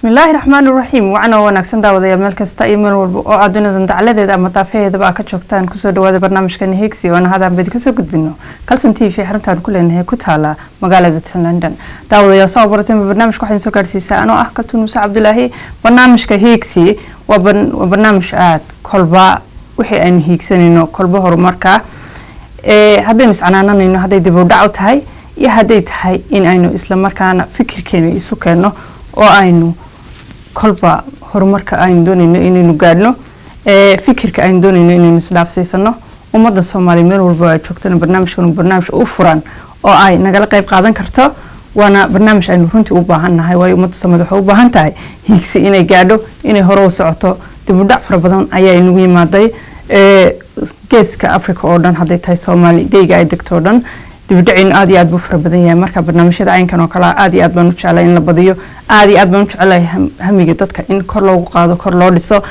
Bismillaahi raxmaani raxiim. Wacna wanaagsan daawadayaal, meel kasta iyo meel walba oo aad dunidan dacladeeda ama daafaheedaba ka joogtaan, kusoo dhawaada barnaamijkani Higsi oona hadaan badi kasoo gudbino Kalsan TV, xaruntaan ku leenahay ku taala magaalada London. Daawadayaal, soo barateen barnaamijka waxaan soo gaarsiisaa anoo ah Katun Muuse Cabdulaahi. Barnaamijka Higsi waa barnaamij aad kolba wixii aynu hiigsanayno, kolba horumarka haddaynu iscanaananayno, hadday dib u dhac u tahay iyo hadday tahay in aynu isla markaana fikirkeena isu keenno oo aynu kolba horumarka aynu doonayno inaynu gaadhno, fikirka aynu doonayno inaynu isdhaafsiisano. Ummadda Soomaaliya meel walba ay joogtana barnaamijkan barnaamij u furan oo ay nagala qayb qaadan karto, waana barnaamij aynu runtii u baahan nahay, waayo ummadda Soomaliya waxay u baahan tahay hiigsi inay gaadho, inay hore u socoto. Dib u dhac fara badan ayaa inagu yimaaday geeska Africa oo dhan, hadday tahay Soomaali geyga ay degto oo dhan, dibudhacaynu aad iyo aad buu fara badan yahay. Marka barnaamijyada caynkan oo kale aad iyo aad baan u jeclay in la badiyo, aad iyo aad baan u jeclay hamiga dadka in kor loogu qaado, kor loo dhiso,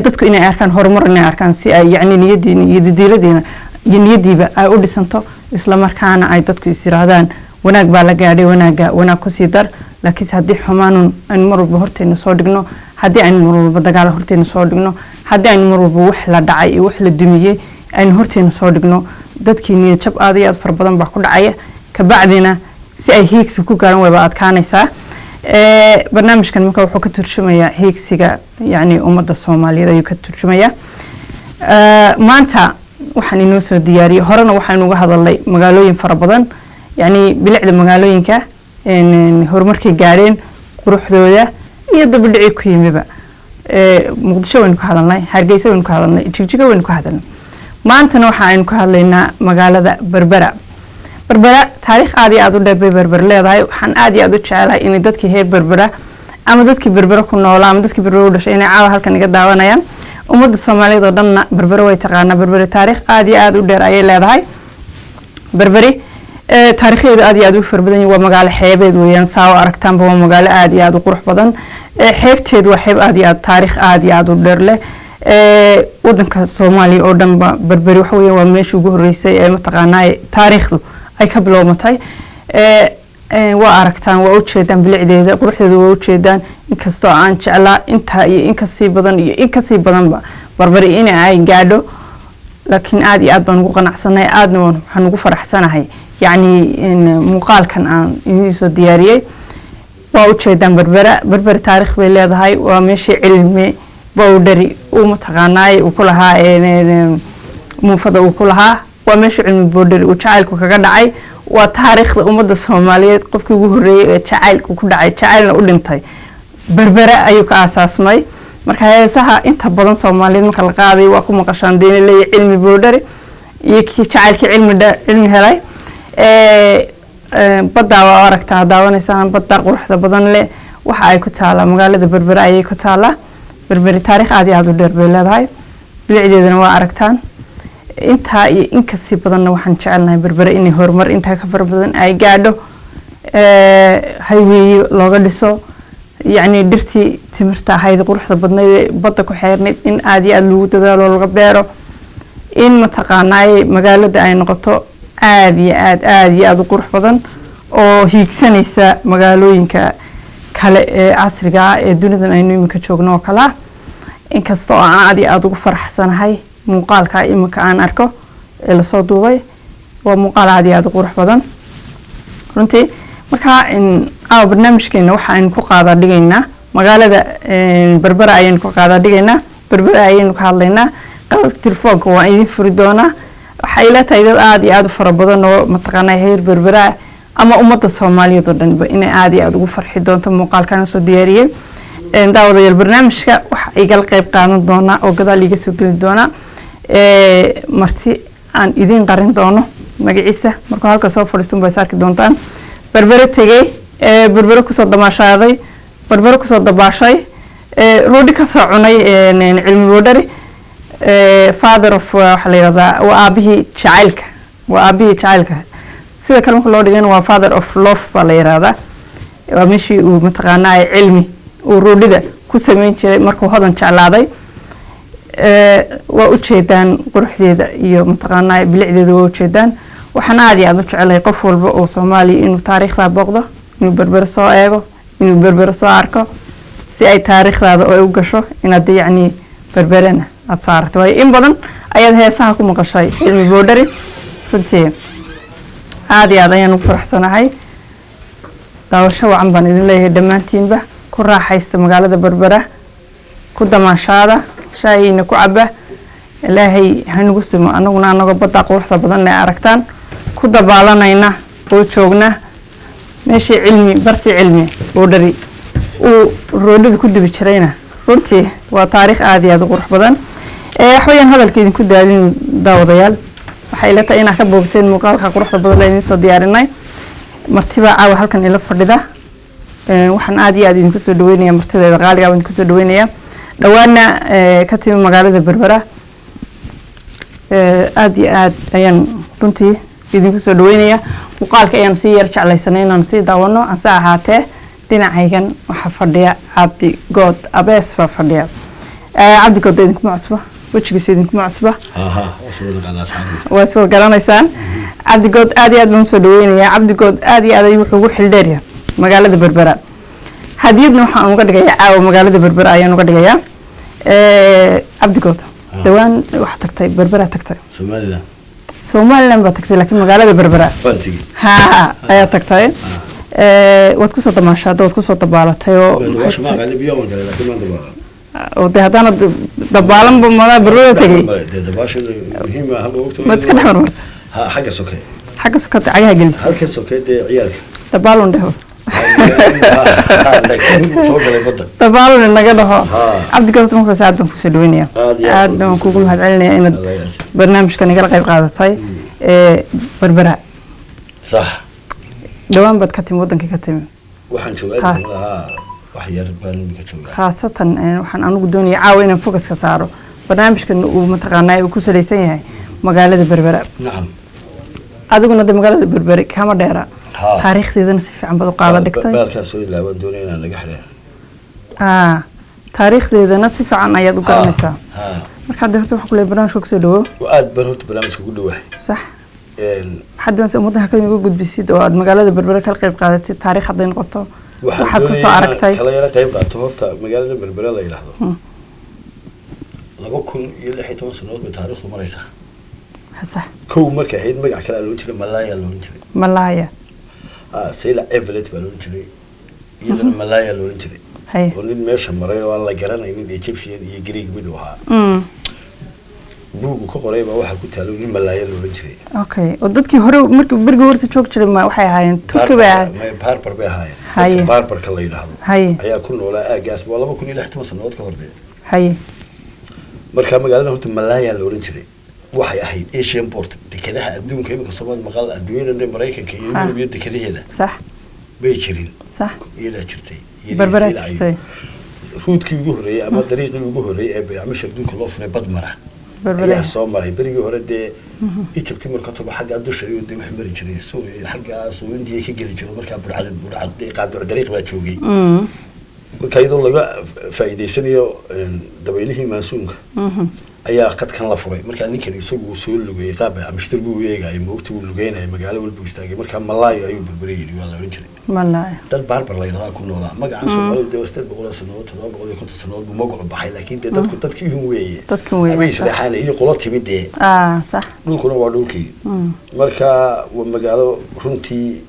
dadku inay arkaan horumar, inay arkaan si ay yacni niyadiina iyo didiiladiina iyo niyadiiba ay u dhisanto, isla markaana ay dadku is yiraahdaan wanaag baa la gaadhay, wanaaga wanaag kusii dar. Laakiinse haddii xumaanun aynu mar walba horteena soo dhigno, haddii aynu mar walba dagaal horteena soo dhigno, haddii aynu mar walba wax la dhacay iyo wax la dumiyey aynu horteena soo dhigno, dadkii niyad jab aad iyo aad fara badan baa ku dhacaya, kabacdina si ay hiigsi ku gaaran wayba adkaanaysaa. Barnaamijkan marka wuxuu ka turjumayaa hiigsiga, yacni ummadda Soomaaliyeed ayuu ka turjumayaa. Maanta waxaan inoo soo diyaariyey, horena waxaynu uga hadalnay magaalooyin fara badan, yacni bilicda magaalooyinka, horumarkay gaadheen, quruxdooda iyo dabadhicii ku yimiba. Muqdisho waynu ka hadalnay, Hargeysa waynu ka hadalnay, Jigjiga waynu ka hadalnay, maantana waxa aynu ka hadlaynaa magaalada Berbera. Berbera taariikh aad iyo aada u dheer bay Berber leedahay. Waxaan aad iyo aada u jecelahay inay dadkii heer Berbera ama dadkii Berbera ku noolaa ama dadkii Berbera u dhashay inay caawa halkan iga daawanayaan. Ummadda Soomaaliyeed oo dhanna Berbere way taqaanaa. Berbere taariikh aad iyo aada u dheer ayay leedahay. Berberi taariikhdeedu aad iyo aad u fara badan yahay. Waa magaalo xeebeed weeyaan, saa u aragtaanba waa magaalo aad iyo aada u qurux badan. Xeebteedu waa xeeb aad iyo aad taariikh aad iyo aada u dheer leh. Wadanka Soomaaliya oo dhanba Berberi waxa weeyaan waa meeshii ugu horreysay ee mataqaanaa taariikhdu ay ka bilowmatay. Waa aragtaan, waa ujeedaan bilicdeeda, quruxdeeda waa ujeedaan. Inkastoo aan jeclaa intaa iyo in kasii badan iyo in kasii badanba Barberi in ay gaadho, laakiin aad iyo aad baan ugu qanacsanahay, aadna waxaan ugu faraxsanahay yacni muuqaalkan aan idiin soo diyaariyey. Waa ujeedaan Berbera. Berberi taariikh bay leedahay. Waa meeshii Cilmi Bowdhari uu mataqaanaay uu ku lahaa muufada uu ku lahaa, waa meeshii Cilmi Bowdhari uu jacaylku kaga dhacay. Waa taariikhda ummadda Soomaaliyeed, qofkii ugu horreeyey ee jacaylku ku dhacay, jacaylna u dhintay, Berbere ayuu ka aasaasmay. Marka heesaha inta badan Soomaaliyeed marka la qaaday waa ku maqashaan deena leeyahay Cilmi Bowdhari iyo kii jacaylkii Cilmi helay. Baddaa waa aragtaa, daawanaysaan badda quruxda badan leh, waxa ay ku taalaa magaalada Berbere ayay ku taalaa. Berberi taariikh aad iyo aada u dheer bay leedahay, bilicdeedana waa aragtaan. Intaa iyo in kasii badanna waxaan jecelnahay Berbere inay horumar intaa ka fara badan ay gaadho, highway looga dhiso, yacni dhirtii timirta ahayd quruxda badnayd ee badda ku xeernayd in aada iyo aada lagu dadaalo laga beero, in mataqaanaay magaalada ay noqoto aada iyo aad aada iyo aada u qurux badan oo hiigsanaysa magaalooyinka kale ee casriga ah ee dunidan aynu iminka joogno oo kale ah. Inkasta oo aan aada iyo aada ugu faraxsanahay muuqaalka iminka aan arko ee lasoo duubay, waa muuqaal aada iyo aada u qurux badan runtii. Marka caawa barnaamijkeena waxa aynu ku qaadaa dhigaynaa magaalada Berbera ayaynu ku qaadaa dhigaynaa, Berbera ayaynu ka hadlaynaa. Qadadka telefoonka waan idin furi doonaa. Waxay ila tahay dad aada iyo aada u fara badan oo mataqaanaa heer Berbera ama ummadda Soomaaliyeed oo dhanba inay aada iyo aada ugu farxi doonto muuqaalkana soo diyaariyey. Daawadayaal, barnaamijka waxa igala qayb qaadan doonaa oo gadaal iga soo geli doonaa marti aan idiin qarin doono magaciisa. Markuu halka soo fadhiisan ba is arki doontaan. Berbere tegey, Berbere kusoo damaashaaday, Berbere kusoo dabaashay, roodhi kasoo cunay, Cilmi Boodhari, father of waxaa la yihahdaa waa aabihii jacaylka, waa aabihii jacaylka. Sida kale marka loo dhigana waa father of love baa la yihahdaa. Waa meeshii uu mataqaanaa Cilmi uu roodhida ku sameyn jiray markuu Hodan jeclaaday. Waa ujeedaan quruxdeeda iyo mataqaanaa bilicdeeda, waa ujeedaan. Waxaan aada iyo aada u jecelahay qof walba oo Soomaaliya inuu taariikhda booqdo, inuu Berbere soo eego, inuu Berbere soo arko. Si ay taariikhdaada oo ay u gasho inaad yacni Berberena aada soo aragtay, waayo in badan ayaad heesaha ku maqashay Cilmi Boodhari. Runtii aada iyo aad ayaan ugu faraxsanahay. Daawasho wacan baan idin leeyahay dhammaantiinba. Ku raaxaysta magaalada Berbera, ku damaashaada, shaahiina ku caba. Ilaahay hanagu simo anaguna anagoo baddaa quruxda badan ee aragtaan ku dabaalanayna oo joogna meeshii Cilmi, bartii Cilmi Boodhari uu roodhida ku dubi jirayna. Runtii waa taariikh aada iyo aada u qurux badan. Waxweyaan hadalka idinku daadin, daawadayaal. Waxay ila tahay inaad ka boogteen muuqaalka quruxda badan la idiin soo diyaarinay. Martibaa caawa halkan ila fadhida. Waxaan aada iyo aada idinku soo dhaweynaya martideeda qaaliga baan idinku soo dhaweynaya, dhowaana ka timi magaalada Berbera. Aada iyo aad ayaan runtii idinku soo dhaweynaya. Muuqaalka ayaan sii yar jeclaysanay inaanu sii daawano. Hase ahaatee dhinacaygan waxaa fadhiya Cabdi Good Abees baa fadhiya. Cabdi Good idinkuma cusba, wejigiisa idinkuma cusba, waa iswada garanaysaan. Cabdi Good aad iyo aad baan usoo dhaweynayaa. Cabdi Good aad iyo aad ayuu wuxuu ugu xildheeryahay magaalada Berbera. Hadiyadna waxaan uga dhigayaa caawa magaalada Berbera ayaan uga dhigayaa. Cabdi Good, dhawaan waxaa tagtay Berbera, tagtay Somaliland. Somaliland baa tagtay, laakiin magaalada Berbera baan tegey. Ha, ayaa tagtay. Waad kusoo damaashaada, waad kusoo dabaalatay oo dabaasha ma aqaani, biyo waan galay, laakiin maan dabaalan. Oo dee haddaanad dabaalanba madaa Berbera tegey? Dee dabaasha muhiim ah ma ogta? Maad iska dhex marmarta? Ha, xagga soke. Xagga sokada cagaha gelisa. Halkan soke dee ciyaalka. Dabaalun dheho. Laakiin soo galay badda. Dabaalun naga dhaho. Cabdi Good, markaas aad baan kusoo dhaweynaya. Aad iyo aad. Aad baan kugu mahadcelinaya inaad Allah yaasi. barnaamijka nagala qayb qaadatay. Berbera dhawaan baad ka timi, wadankii ka timi. Waxaan joogaa Khaas. Ha, wax yar baan imika joogaa. Khaasatan waxaan anigu doonaya caawa inaan focus ka saaro barnaamijkan uu mataqaanaa uu ku salaysan yahay magaalada Berbera. Adiguna de magaalada Berbere kama dheera. Taariikhdeedana si fiican baad u qaada dhigtay. Baalkaan soo ilaawaan doonaya inaan laga xidhay. Taariikhdeedana si fiican ayaad u garanaysaa. Marka hadda horta waxaan ku leeyahay barnaamijka kusoo dhawo. Aad baan horta barnaamijka ugu dhowahay. Sax. Maxaad doonaysaa ummadda halkan uga gudbisid oo aad magaalada Berbere kala qayb qaadatid, taariikh hadday noqoto, waxaan waxaad doonaya kusoo inaan aragtay? Kala yara qayb qaato. Horta magaalada Berbere la yidhaahdo 2016 sanadood bay taariikhdu maraysaa. Kow markay ahayd magac kale loolan jiray, Malaya loolan jiray. Malaya. Ah, Sayla Evelet baa loolan jiray, iyadana Malaya loolan jiray. Oo nin meesha maray oo aan la garanaynin Egyptian iyo Greek mid uu ahaa buugu ka qoray baa waxaa ku taalo nin Malaya loolan jiray. Okay, oo dadkii hore markii berigii horta joog jiray ma waxay ahaayeen Turki bay ahaayeen? Barbar bay ahaayeen. Dadka Barbarka la yidhaahdo ayaa ku noolaa aagaas, waa 2016 sanadood ka hor dee. Marka magaalada horta Malaya la oran jiray. Waxay ahayd Asian port, dekedaha adduunka imika Soomaali maqal adduunyada dee Maraykanka iyo Yurub iyo dekadaheeda bay jirin. Iyadaa jirtay. Iyadii Berberaa Saylac jirtay. Route-kii ugu horreeyey ama dariiqii ugu horreeyey ee baycmisha adduunka loo furay badmara Berbera ayaa soo maray berigii hore. Dee Egypt marka tago xagga dusha iyo dee wax mari jiray Suuriya iyo xaggaas oo India ka geli jiray. Markaa burcad burcad dee qaaduc dariiq baa joogay. Marka iyadoo laga faa'iidaysanayo dabaylihii maansuunka ayaa qadkan la furay. Markaa ninkan isagu uu soo lugeeyey, qaab baycmishtir buu eegayay moogta, wuu lugeynayay, magaalo walbuu istaagay. Markaa Malaayo ayuu Berbere yidhi, waa la odhan jiray. Malaya. Dad Barbar la yidhahdaa ku noolaa. Magacan Soomaalidu dee waa 800 sanadood, 750 sanadood buu magacu baxay, laakiin dee dadku dadkii un weeye. Dadkan weeye. Abay isleexaan iyo qolo timid dee. Dhulkuna waa dhulkii. Marka waa magaalo runtii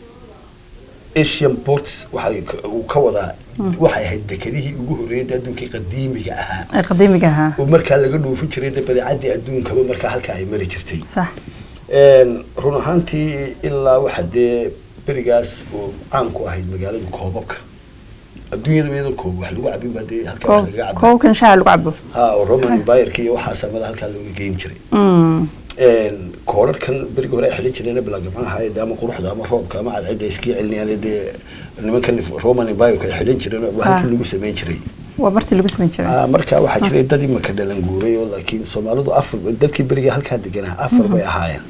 Asian ports waxay uu ka wadaa, waxay ahayd dekedihii ugu horreeyay dee adduunkii qadiimiga ahaa. Ay qadiimiga ahaa. Oo markaa laga dhoofin jiray dee badeecadii adduunkaba, markaa halka ay mari jirtay. Run ahaantii ilaa waxa dee berigaas oo caan ku ahayd magaaladu koobabka adduunyada, iyadoo koob wax lagu cabin baa dee halkaa wax lagaga cabo. Koobkan shaaha lagu cabo. Ha, oo Roman Empire iyo waxaas amada halkaa looga geyn jiray. Koodhadhkan berigi hore ay xidhan jireen bilaa dee ama quruxda ama roobka ama cadceedda ay iskaga celinayaan dee nimankan Roman Empire ay xidhan jireen, waa halkii lagu samayn jiray. Waa bartii lagu samayn jiray. Marka waxaa jiray dad imaka dhalan guuray oo, laakiin Soomaalidu afar, dadkii beriga halkaa deganaa afar bay ahaayeen.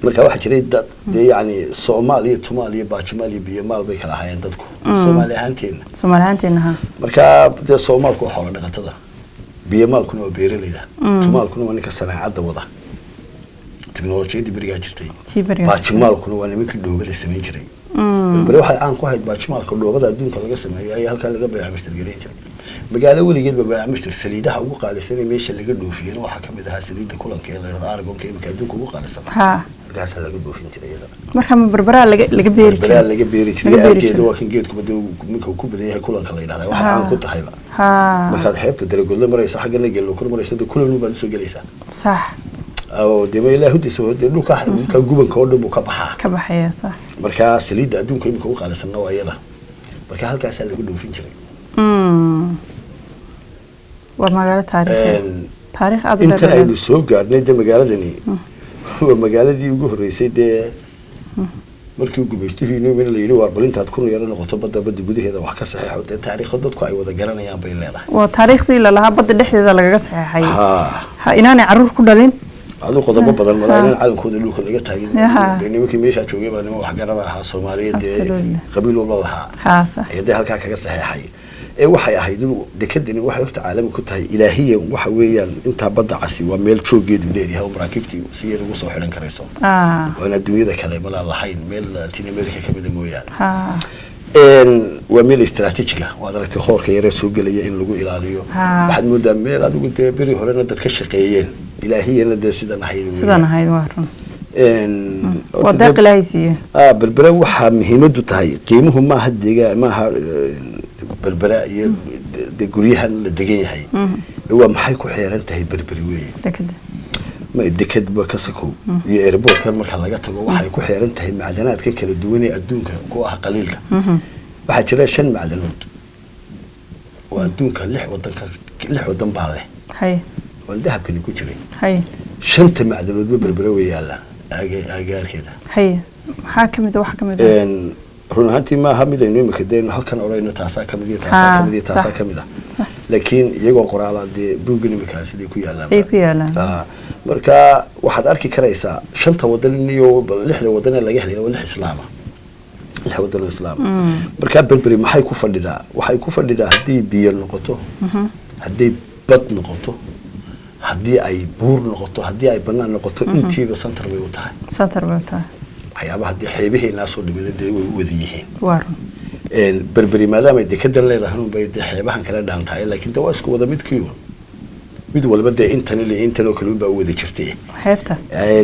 Marka waxaa jiray dad dee yacni Soomaal iyo Tumaal iyo Baajimaal iyo Biyomaal bay kala ahaayeen dadku, Soomaali ahaanteena. Soomaali ahaanteena, ha. Marka dee Soomaalku waa xoola dhaqatada, Biyomaalkuna waa beeralayda, Tumaalkuna waa ninka sanaacadda wada, teknolojiyadii berigaa jirtay. Tii beriga. Baajimaalkuna waa nimankii dhoobada samayn jiray. Berbere waxay caan ku ahayd baajimaalka dhoobada adduunka laga sameeyo ayaa halkaa laga beeca mushtargarayn jiray. Magaalo weligeedba beeca mushtar saliidaha ugu qaalisan ee meesha laga dhoofiyena waxaa ka mid ahaa saliidda kulanka ee la yidhahdo argonka, imika adduunka ugu qaalisan. Halkaasaa laga dhoofin jiray iyadana. Marka ma Berberaa laga beeri Berberaa jiray? Laga beeri Laga jiray. beeri Aageeda jiray. waa kan geedkuba dee ninka uu ku badan yahay kulanka la yidhahda, waxay caan ku tahayba. Markaad xeebta Daragodla marayso, xaggana Geelokor marayso, dee kulan baad usoo gelaysaa. Oo dee ma ilaa hudiisa, dee dhulka gubanka oo dhan buu ka baxaa. Ka baxaya, sax. Markaa saliidda adduunka imika ugu qaalisanna waa iyada, marka halkaasaa laga dhoofin jiray. Waa magaalo taariikhi, taariikh aad u intan dheer. Aynu soo gaadhnay dee magaaladani waa magaaladii ugu horreysay dee markii gumaystuhu inoo la yidhi waar bal intaad ku yaro noqoto badda gudaheeda wax ka saxeexo, dee taariikho dadku ay wada garanayaan bay leedahay. Waa taariikhdii lalahaa badda dhexdeeda lagaga saxeexay. Ha. Ha, inaanay caruur ku dhalin. Aduu qodobo badan malaa, inaan calankooda dhulka laga taagin. Yaha. Dee nimankii meeshaa joogay baa niman waxgarada ahaa Soomaaliyeed dee qabiil walba lahaa ha sax ayaa dee halkaa kaga saxeexay. Ee waxay ahayd inuu dekadani waxay horta caalami ku tahay ilaahiyan, waxa weeyaan intaa badda casi waa meel joogeedu dheeryahay oo maraakiibtii si yar ugu soo xidhan karayso, waan adduunyada kale malaa lahayn meel Latin America ka mida mooyaane. Waa meel istaraatiijiga, waad aragtay khoorka yaree soo gelaya in lagu ilaaliyo. Waxaad moodaa meel adigu dee beri horena dad ka shaqeeyeen, ilaahiyana dee sidan ahayd weeyaan. Sidan ahayd, waa run. Horta waa deeq Ilaahay siiye. Berbere waxaa muhiimadu tahay qiimuhu maaha deegaan, maaha Berbera iyo de guryahan la degan yahay. Waa maxay ku xeeran tahay Berberi weeye? Dekeda. Ma dekadba ka sakow iyo airportkan marka laga tago, waxay ku xeeran tahay macdanaadka kala duwan ee adduunka ku ah qaliilka. Waxaa jira shan macdanood oo adduunka lix wadanka, lix wadan baa leh, waan dahabkani ku jiray. Shanta macdanoodba Berbere way yaallaan aagaarkeeda. Haye, maxaa kamid ah? Waxa kamid ah? Run ahaantii maaha mid aynu imika dee halkan odhayno taasaa kamid iyo taasaa kamid iyo taasaa kamid ah, laakiin iyagoo qoraala dee buuggan imika siday ku yaallaan ay ku yaalaan. Marka waxaad arki karaysaa shanta wadan iyo lixda wadan ee laga helay waa lix islaama, lix wadan oo islaama. Marka Berberi maxay ku fadhidaa? Waxay ku fadhidaa haddii biyo noqoto, haddii bad noqoto, haddii ay buur noqoto, haddii ay banaan noqoto, intiiba center bay u tahay. Center bay u tahay. Waxyaabaha haddii xeebaheenaa soo dhimina dee way u wada yihiin. Waa run. Berberi maadaama ay dekedan leedahay unbay dee xeebahan kala dhaantahay, laakiin de waa isku wada midkii un, mid walba dee intan ile intan oo kale un baa u wada jirtay. Xeebta.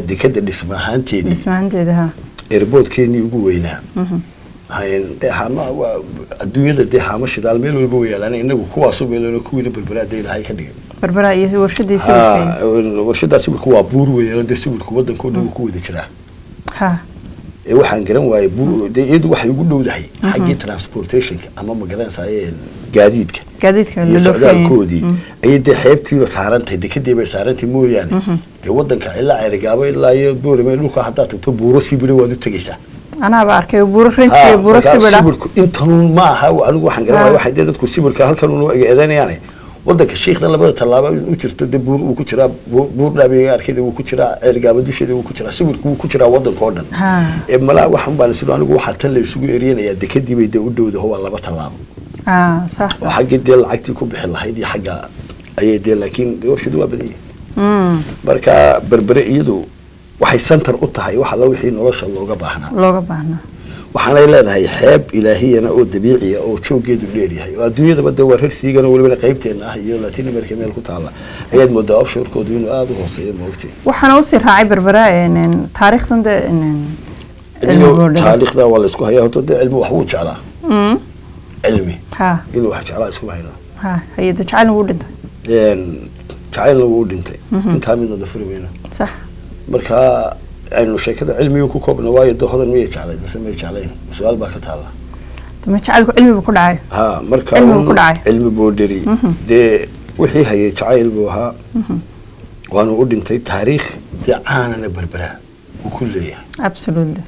Dekeda dhisma ahaanteedii. Dhismahanteeda, ha. Airportkeenii ugu weynaa. Dee haama waa adduunyada, dee haamo shidaal meel walba way yaalaan, inagu kuwaasu meelona kuwiina Berberaa dee Ilaahay ka dhigay. Berbera iyo warshadii sawirkay. Warshadaas sawirku waa buur weeyaan, dee sawirku waddanka oo dhan wuu ku wada jiraa. Ee waxaan garan waayey dee iyadu waxay ugu dhowdahay xaggii transportationka ama ma garanaysaa gaadiidka gaadiidka iyo la dhoofinayo. Socdaalkoodii ayay dee xeebtiiba saarantahay, dekadii bay saarantahay mooyaane, dee waddanka ilaa Ceerigaabo ilaa iyo Boorame dhulka haddaad tagto buuro sibira waad u tegaysaa. Anaaba arkay buuro rinji, buuro markaa sibira. Sibirku intanuun ma aha, anigu waxaan garan waayey waxay dee dadku sibirka halkan unu eedeynayaan waddanka shiikhda labada tallaabo u jirto, dee buur uu ku jiraa, buur dhaabiga arkeeda wuu ku jiraa, Ceerigaabo dusheeda wuu ku jiraa, sibirku wuu ku jiraa waddanka oo dhan. Ee malaa waxan baan sidoo anigu waxaa tan la isugu eriyanayaa dekadii bay dee u dhowdaho, waa laba tallaabo. Sax. Oo Sax. Xaggii dee lacagtii ku bixi lahayd iyo xagga ayay dee, laakiin dee warshadu waa badan yihin. Marka Berbere iyadu waxay center u tahay wax alla wixii nolosha looga baahnaa. Looga baahnaa. Waxaanay leedahay xeeb ilaahiyana oo dabiiciya oo jooggeedu dheer yahay oo adduunyadaba dee waa reer siigana welibana qaybteena ah iyo Latin America meel ku taalla ayaad moodaa offshore-koodu inuu aada u hooseeyo, maogtay. Waxaana usii raacay Berbera taariikhdan de cilmi Iyo boodhada. Taariikhda waa la isku hayaa horta, dee cilmi wax wuu jeclaa. Cilmi inuu wax jeclaa iskuma haynaa. Ha, hay-adda jacaylna wuu dhintay. Jacaylna wuu dhintay, intaa midna dafuri mayno. Marka aynu sheekada cilmigu ku koobna, waayo de Hodan miyay jeclayd mise may jeclayn, su-aal baa ka taalla. Dama jacaylku cilmi buu ku dhacay. Ha, marka Cilmi buu un ku dhacay. Cilmi Boodheri dee wixii hayay jacayl buu ahaa, waanu u dhintay, taariikh dee caanana Berbera uu ku leeyahay. Absolutely.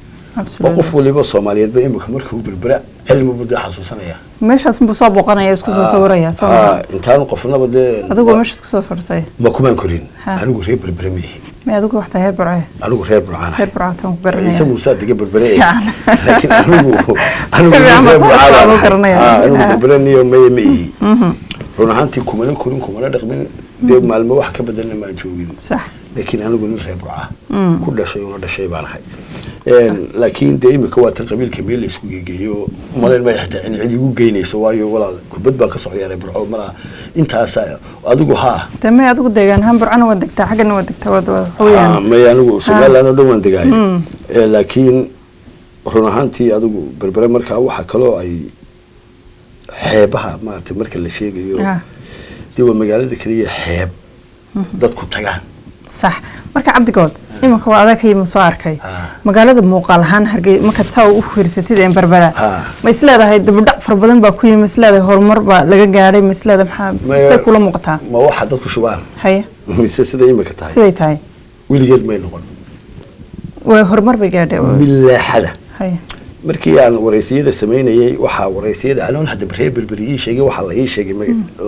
Waa qof waliba Soomaaliyeedba imika markuu Berbera cilmi buu dee xasuusanaya. Meeshaas buu soo booqanaya, isku soo sawiraya, soo maha? Intaanu qofnaba dee Adigu meeshaad kusoo furtay. Ma kumaan korin. Anigu reer Berbere ma ihi. May, adigu waxtaa heer Burce. Anigu reer Burcaan Reer Burcaataan ku Ciise garanaya. Muuse dega Berbere, Fiican. laakiin anigu Fiican, reer baa Burcaan ku ahay. garanaya. Anigu Berbere niyo maye ma ihi run ahaantii, kumana korin, kumana dhaqmin, dee maalmo wax ka badanna maan joogin. Laakiin anigu nin reer Burca ku dhashay una dhashay baan ahay. Laakiin dee imika waa tan qabiilka meel la isku geegeeyo, umalayn maya xitaa in cid igu geynayso, waayo walaal kubad baan kasoo ciyaaray Burco malaa intaasa adigu haa. Dee may adigu deegaan ahaan Burcana waa degtaa, xaggana waa degtaa, waad waxaweyaan. May anigu Somaliland oo dhan waan degaay. Laakiin run ahaantii adigu Berbere markaa waxaa kaloo ay xeebaha maaragtay marka la sheegayo, dee waa magaalada keliya xeeb dadku tagaan. Sax. Marka Cabdigood, iminka waa adag ma soo arkay magaalada muuqaal ahaan Hargey markaad saa u fiirsatid een Berbera, ma isleedahay dibudhac fara badan baa ku yimi, ma isleedahay horumar baa laga gaadhay, ma isleedahay maxaa say kula muuqataa? Ma waxa dadku shubaan haye mise sida imika tahay? Siday tahay. Weligeed may noqon. Way horumar bay gaadhay. Milaaxada haye markii aan wareysiyada samaynayay, waxaa wareysiyada anoon hadda reer Berberi ii sheegay, waxaa la ii sheegay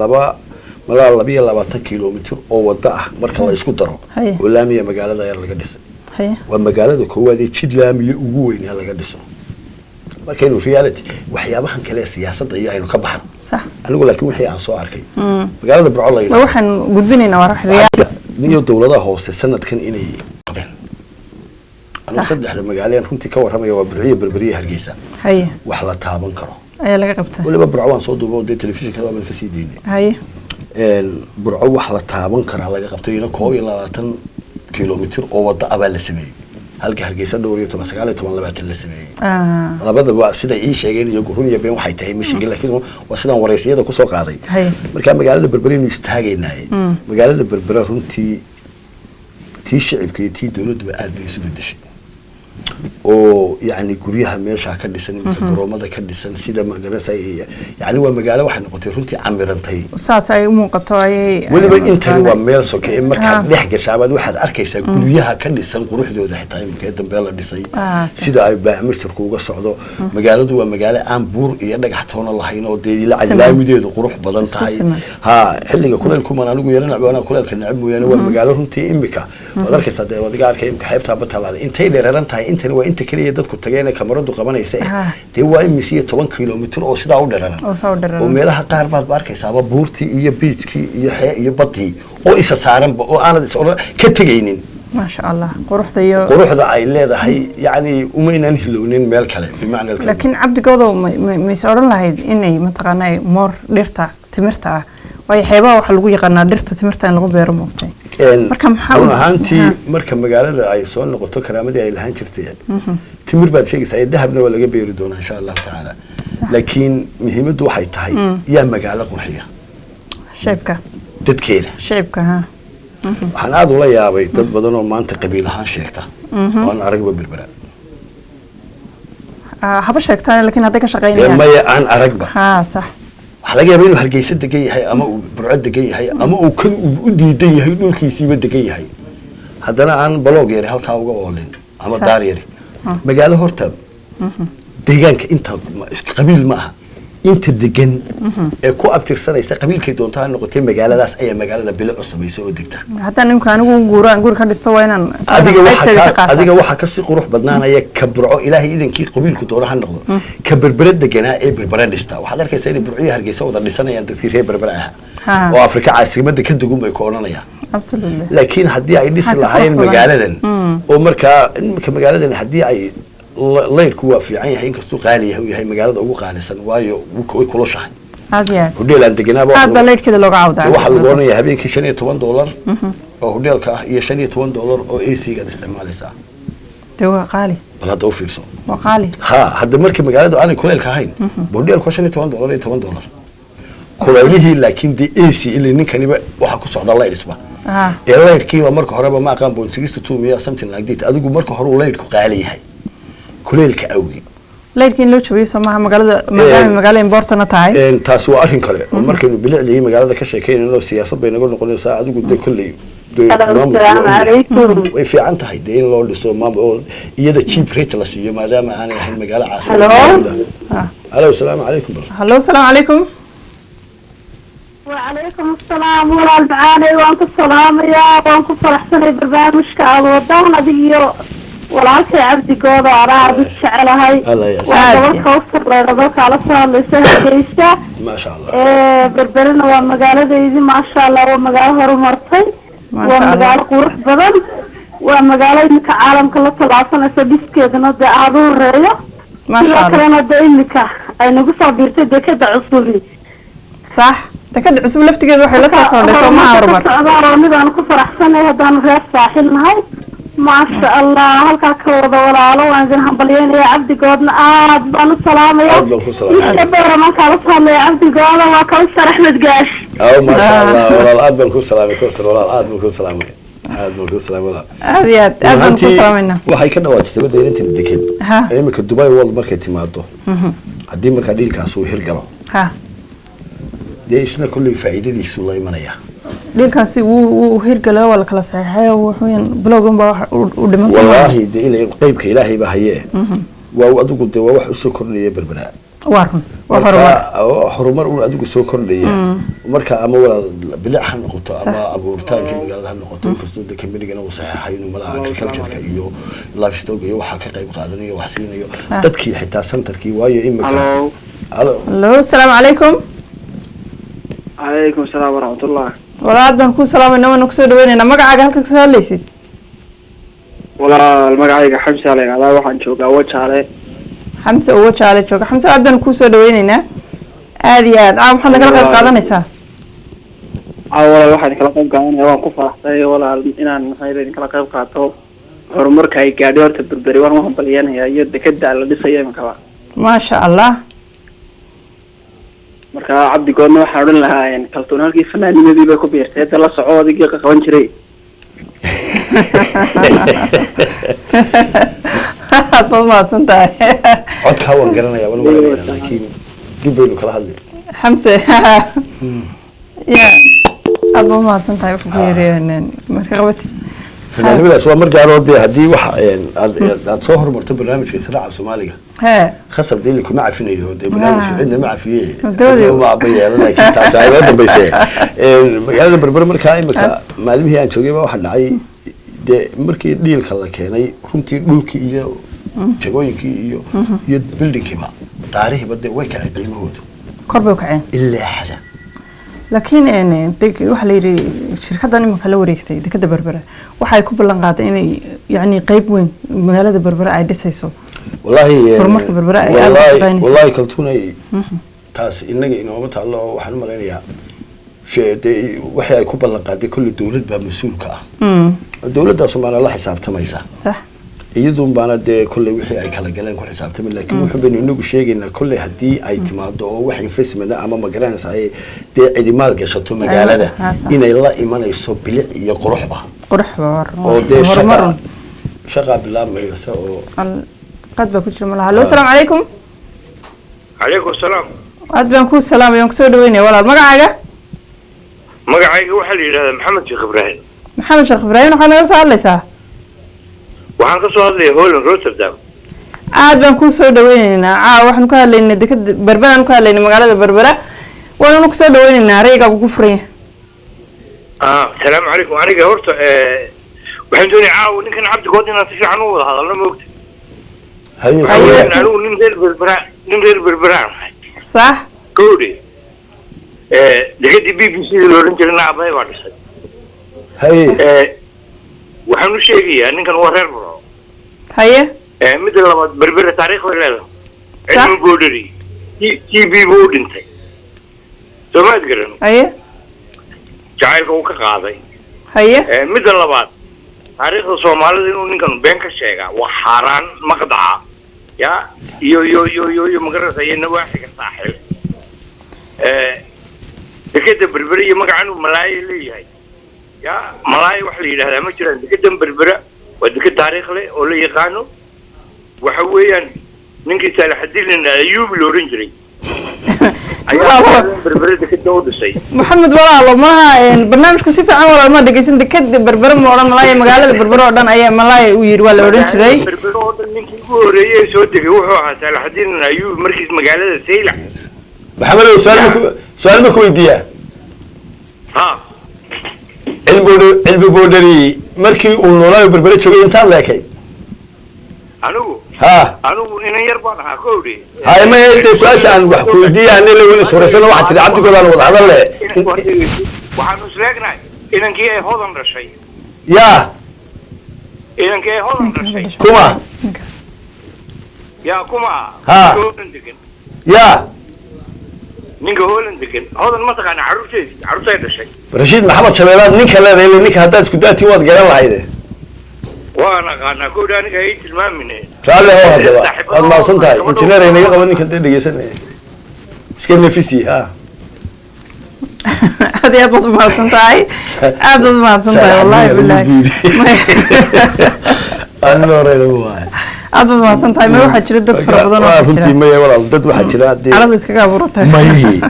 laba malaa 22 kilomitir oo wado ah marka la isku daro oo laamiya magaalada ayaa laga dhisay. Waa magaalada koowaad ee jid laamiya ugu weyn ee laga dhiso. Markaynu reality waxyaabahan kale ee siyaasadda iyo aynu ka baxno, anigu laakiin wixii aan soo arkay magaalada Burco la ma waxaan gudbinaynaa waa wax niyo dowladaha hoose sanadkan inay qabeen. Anigu saddexda magaaleen runtii ka warramaya waa Burciyo, Berberiya, Hargeysa. Wax la taaban karo ayaa laga qabtaa. Waliba Burco waan soo duuba oo dee telefishinka baan kasii daynay. Burco wax la taaban karaa laga qabtay, ina 21 kilomitir oo wada ah baa la sameeyey, halka Hargeysa dhowr iyo toban, 19, 20 la sameeyey. Labadaba siday ii sheegeen iyo run iyo been waxay tahay ma sheegin, laakiin waa sidaan wareysiyada kusoo qaaday. Marka magaalada Berbere inuu istaagaynaaye, magaalada Berbere runtii tii shicibka iyo tii dowladduba aad bay isu bedeshay, oo yacni guryaha meesha ka dhisan iminka, garoomada ka dhisan, sida magaranaysa, yacni waa magaalo waxay noqotay runtii camirantay. Saas ay u muuqato ayay. Weliba intani waa meel soke ee markaad dhex gashaabaad waxaad arkaysaa guryaha ka dhisan quruxdooda, xitaa iminka ee dambe la dhisay, sida ay baacmishtarku uga socdo. Magaaladu waa magaalo aan buur iyo dhagax toona lahayn oo dee Siman. Laamideedu qurux badan Isku tahay. siman. Ha, xilliga kuleylku man anigu yara nacbo, anaa kuleylka necab mooyaane, waa magaalo runtii imika waad arkaysaa, dee waad iga arkay imika xeebtaa Batalaale intay dheereeran tahay. Intani waa inta keliya dadku tageen ee kamaradu qabanaysa eh. Dee waa imis iyo 10 kilomitir oo sidaa u dhereeran oo saa u dhereeran. Oo meelaha qaar baad ba arkaysaaba buurtii iyo beachkii iyo xee iyo baddii oo isa saaranba oo aanad is odhan ka tegaynin. Maasha Allah, quruxda iyo quruxda ay leedahay, yacni umaynaan hilownin meel kale bimacna alkalima. Laakiin Cabdigoodow, mayse odhan lahayd inay mataqaanaa moor dhirta timirta ah, waayo xeebaha waxaa lagu yaqaanaa dhirta timirta in lagu beero, moogtay? Marka maxaa Run ahaantii marka magaalada ay soo noqoto karaamadii ay lahaan jirtay, timir baad sheegaysaa ee dahabna waa laga beeri doonaa insha Allahu tacaala. Laakiin muhiimaddu waxay tahay yaa magaalo qurxiya? Shicibka. Dadkeeda. Shicibka ha. Waxaan aada ula yaabay dad badan oo maanta qabiil ahaan sheegta oo aan aragba Berbera. Haba sheegtaan, laakiin hadday ka Dee shaqaynayaan maya, aan aragba. Ha, sax. Waxaa laga yaabaa inuu Hargeysa degan yahay ama uu Burco degan yahay ama uu kan uu u diidan yahay dhulkiisiiba degan yahay, haddana aan baloog yari halkaa uga oolin ama daar yari. Magaalo horta deegaanka inta qabiil ma aha, inta degan ee ku abtirsanaysa qabiilkay doonto ha noqotee magaaladaas ayaa magaalada bilicu samaysa oo degta. Haddaan imika anigu guuro aan guri ka dhisto, waa inaan adiga waxa qaybteeda ka ka qaataa. Adiga waxa kasii qurux badnaanaya ka Burco, Ilaahay idankii qabiilku doono ha noqdo, ka Berbere deganaa ee Berbere dhista. Waxaad arkaysaa inay Burciyo Hargeysa wada dhisanayaan dadkii reer Berbere ahaa oo Afrika caasimada ka dugun bay ku odhanayaan. Laakiin haddii ay dhisi Maxaa ka lahaayeen qurux badan? magaaladan oo markaa imika magaaladan haddii ay layrku waa fiican yahay, inkastuu qaali yahay, uu yahay magaalada ugu qaalisan, waayo way kulushahay. Aad iyo aad. Hodheel aan deganaaba Aad baa laydhkeeda looga cawdaa. Waxaa lagu odhanayaa habeenkii $15 oo hodheelka ah iyo $15 oo AC gaad isticmaalaysaa. Dee waa qaali. Bal hadda u fiirso. Waa qaali. Ha, hadda markii magaaladu aanay kuleylka ahayn, hodheelku waa $15 iyo $10 kulaylihii, laakiin dee AC ilaa ninkaniba waxaa ku socda laydhisba ee laydhkiiba marka horeba ma aqaan 0.62 miya, something like that. Adigu marka hore uu laydhku qaali yahay kuleylka awgi. Laydhka in loo jabiyo soo maaha magaalada, maadaama magaalo importantna tahay? Taasi waa arrin kale oo markaynu bilicda iyo magaalada ka sheekeynayno siyaasad bay naga noqonaysaa. Adigu dee kolley dee Hello, maamulku asalaamu waa ogyahay. calaykum. Way fiican tahay dee in loo dhiso maamul oo iyada cheap rate la siiyo, maadaama aanay ahayn magaalo Hello. caasimad. Alo, salaamu calaykum bal. Hallo, asalaamu calaykum. وعليكم السلام walaal macaaney, waan ku salaamayaa, waan ku faraxsanay barnaamijka aad wadaan adigiyo walaalkay Cabdigooda, anaa aad u jecelahay. Allah ya Waa Aad. gabadh Kawsar leerado kaala soo hadlaysa Hargeysa. Maasha Allah. Berberina waa magaaladeydii, maasha Allah, waa magaalo horumartay. Maasha Waa Allah. magaalo qurux badan, waa magaalo iminka caalamka la tallaabsanaysa, dhiskeedana dee aada u horeeyo. Maasha Sidoo Allah. kalena dee iminka ay nagu soo biirtay dekeda cusubi. Sax, dekada cusub laftigeeda waxay la soo kordhay, soo maha, horumar. Socdaa oo mid aan ku faraxsanay haddaanu reer Saaxil nahay. Maasha Allah, halkaa ka wada walaalo, waan idin hambalyeynaya. Cabdigoodna aad baan u salaamaya. Aad baan ku salaamaya. Isha Booraman kaala soo hadlaya Cabdigooda, waa Kawsar Axmed Gaash. Aw, maasha Allah, walaal, aad baan ku salaamay Kowsar, walaal, aad baan ku salaamay, aad baan ku salaamay walaal. Aad iyo aad, aad baan ku Runtii, salaamayna. Waxay ka dhawaajisay badda inantan deked. Iminka Dubai World markay timaado, haddii markaa deal-kaas uu hirgalo, dee isna kolley faa'iidadiisu la imanaya. Deal-kaasi wuu hirgalay, waa la kala saxeexay, wuxuu bilowgan baa wax u dhiman. Wallaahi dee ila qeybka Ilaahay baa hayee, waa adigu dee waa wax usoo kordhaya Berbera. Waa run, waa horumar. Marka horumar uun adigu soo kordhaya marka, ama walaal bilic ha noqoto ama abuuritaankii magaalada ha noqoto, inkastoo de kambanigana uu saxeexay inuu malaha agriculture-ka iyo livestock iyo waxaa ka qayb qaadanayo, wax siinayo dadkii xitaa centerkii, waayo imika. Hello. Alo. Hallo, asalaamu calaykum. Calaykum salaam waraxmatullah. Walaal, aad baan kuu salaamayna, waana kusoo dhaweynaynaa. Magacaaga, halka kasoo hadlaysid? Walaal, magacayga Xamsa la yidhahdaa, waxaan joogaa Wajaale. Xamse oo Wajaale jooga. Xamse, aad baan kuusoo dhaweynaynaa, aad iyo aad. Caawa maxaad nagala qayb qaadanaysaa? Caawa walaal waxaan kala qayb qaadanaya, waan ku faraxsay walaal inaan maxay idin kala qayb qaato horumarka ay gaadhay horta Berberi. Waan u hambalyeenayaa iyo dekeda la dhisayo iminkaba. Maasha Allah. Marka Cabdigoodna waxaan odhan lahaa Kaltuun halkii fanaanimadii bay ku biirtay, hadda la soco adigii ka qaban jiray. Aad baad mahadsan tahay. Codkaa waan garanayaa, waan malaynayaa, laakiin dib baynu kala hadli. Xamse ya, aad baad mahadsan tahay. Wuxuu ku yiri marka qabatid. Fanaanimadaas waa mar gaaroo dee haddii wax aad aad soo horumarto barnaamijka Israaca Soomaaliga, khasab dee kuma cafinayo dee barnaamijka, cidna ma cafiye. Dawladii. Ma aba yeelan, laakiin taasi ay noo dambayse. Magaalada Berbera markaa imika maalmihii aan joogay baa waxaa dhacay dee markii deal-ka la keenay, runtii dhulkii iyo jagooyinkii iyo buildingkiiba, daarihiiba dee way kacay qiimahoodu. Kor bay u kaceen. Ilaa xada. Laakiin waxaa la yidhi shirkaddan iminka la wareegtay dekada Berbera waxay ku ballan qaaday inay yacni qeyb weyn magaalada Berbera ay dhisayso. Wallaahi Horumarka Berbera ay aad u wallaahi shaqeynayso. Wallaahi Kaltuunay, taas inaga inooma taallo oo waxaan u malaynayaa dee waxii ay ku ballan qaaday kolley dowlad baa mas-uulka ah. Dowladda Soomaaliya la xisaabtamaysa. Iyadun baana dee kolley wixii ay kala galeen ku xisaabtamay, laakiin wuxuu baynu inagu sheegaynaa kolley haddii ay timaado oo wax investment ah ama magaranaysa ay dee cidi maal gashato magaalada, inay la imanayso bilic iyo quruxba. Qurux ba war. Oo dee horumar. Shaqa shaqaa bilaabmaysa oo Qad baa ku jira malaha. Hallo, asalaamu calaykum. Calaykum salaam. Aad baan kuu salaamaya, waan kusoo dhaweynaya. Walaal, magacaaga? Magacayga waxaa la yidhahdaa Maxamed Sheekh Ibraahim. Maxamed Sheekh Ibraahim, waxaad nagala soo hadlaysaa? Waxaan ka soo hadlaya Holland, Rotterdam. Aad baan kuu soo dhaweyneynaa. Caawa waxaanu ka hadlaynay dekada Berberaan ku hadlaynay, magaalada Berbera waananu kusoo dhaweyneynaa. Rayigaagu ku furan yahay. Asalaamu calaykum. Aniga horta waxaan doonaya caawa ninkan Cabdigood inaan si fiican u wada hadalno, maogta? Haye. Haye. Anigu nin reer Berberaan ahay. Gowdhe, dekadii BBC da la odhan jiray aabbahay baa dhisay. Waxaan u sheegayaa ninkan waa reer Burco. Midda labaad, Berbera taariikh bay leedahay. Cilmi Boodhari TB buu u dhintay, soomaad garan? Jacaylka uu ka qaaday. Midda labaad, taariikhda Soomaalida inuu ninkan been ka sheegaa waa xaaraan maqdaca ya iyo magaranaysa iyo nawaaxiga Saaxil. Dekeda Berbere iyo magacan uu Malaaya leeyahay ya, Malaaya waxa la yidhahdaa ma jiraan. Dekedan Berbera waa deked taariikh leh oo la yaqaano. Waxa weeyaan ninkii Saalaxadiin Ayuubi la odhan jiray ayaa Berbere dekeda u dhisay. Maxamed, walaalo, maha barnaamijka si fiican walaal ma dhegeysan. Dekeda Berbere ma odhan Malaaya, magaalada Berbere oo dhan ayaa Malaaya uu yidhi waa la odhan jiray. Berbere oo dhan ninkii ugu horreeyey ee soo degay wuxuu ahaa Saalaxadiin Ayuubi markiis magaalada Saylac. Maxamedow, su-aal ma ku weydiiyaa? Ha. Cilmi Boodhari markii uu noolaayo Berbere joogay intaad leekayd? Anigu? Ha. Anigu inan yar baan ahaa, kowdhi. Hay, ma dee su-aasha aan wax ku weydiiya ani lawin iswareysana, waxaad tidhi Cabdigoodaan wada hadal le. Waxaanu isleegnahay Inankii ay Hodan dhashay. Yaa? Inankii ay Hodan dhashay. Kuma? Yaa kuma? Ha. Holan degan. Yaa? Ninka Holan degan. Hodan ma taqaana carruurteedii, carruurtay dhashay. Rashiid Maxamed Shabeelaad ninka leedahay, ilaa ninka haddaad isku daatiin waad garan lahayde. Waan aqaanaa kowdha, aniga ay tilmaamine. Raalli hoo, haddaba waad mahadsan tahay. Injineer inaga qaba ninka dee dhegeysanaya, iska nafisi ha. Aad iyo aad baad umahadsan tahay, aad baad umahadsan tahay, wallahi bilahi. Anina horeyna waay. Aad baad umahadsan tahay. Ma waxaa jira dad fara badan oo waa waxaa runtii jira maya walaal, dad waxaa jira dee caradu iskaga abuuratay. May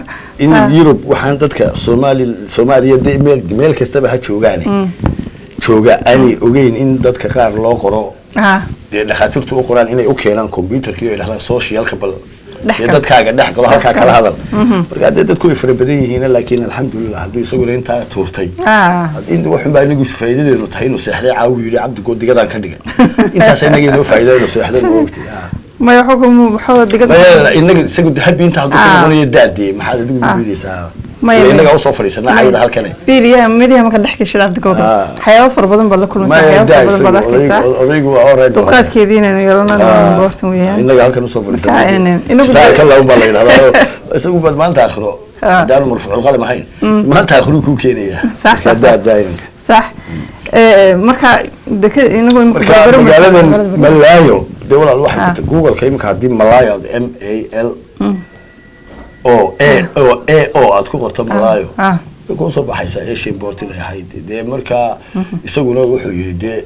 in Yurub waxaan dadka Soomaali Soomaaliya dee meel kastaba ha joogaane jooga aanay ogeyn in dadka qaar loo qoro, dee dhakhaatiirtu u qoraan inay u keenaan computerkii oo ay dhahdaan socialka bal Dhex dee gal. Dadkaaga dhex galo, halkaa kala hadal. Marka dee dadku way fara badan yihiin, laakiin alxamdulilah hadduu isaguna intaa tuurtay, in waxun baa inagu faa'iidadeenu tahay inuu seexday caawu yidhi Cabdigood digadaan ka dhigay, intaas inaga inoo faa'iida inuu seexday, ma ogtay? Maya, wuxuu digada Maya, inaga isagu habi inta hadduu ka noqonayo daadee maxaad adigu diidaysaa? Maya, Ila maya. inaga usoo fadhiisanaa cayda halkane. Biiliyaha midiyaha marka dhex gashid Cabdigood, waxyaabo fara badan baad la kulmaysaa, Maya, waxyaabo daa fara badan baad isagu arkaysaa. odaygu waa alright. Dulqaadkeedii inaynu yeelana important weeyaan. Inaga halkan usoo Marka, fadhiisanaa inagu saaka laun baa la yidhahdaa, isagu baad maanta akhiro haddaanu marfuucul qalam ahayn maanta akhiruu kuu keenaya. Sax, Marka sax, daa daa inanka. Sax. Marka deka inagu marka berbere magaaladan magaalada Berbere. Malaayo dee walaal waxay ku tahay Google-ka imika haddii Malaayo aad M A L O A O A O aad ku qorto Malaayo, way kuu soo baxaysaa Asian port inay ahayd. Dee markaa isaguna wuxuu yidhi dee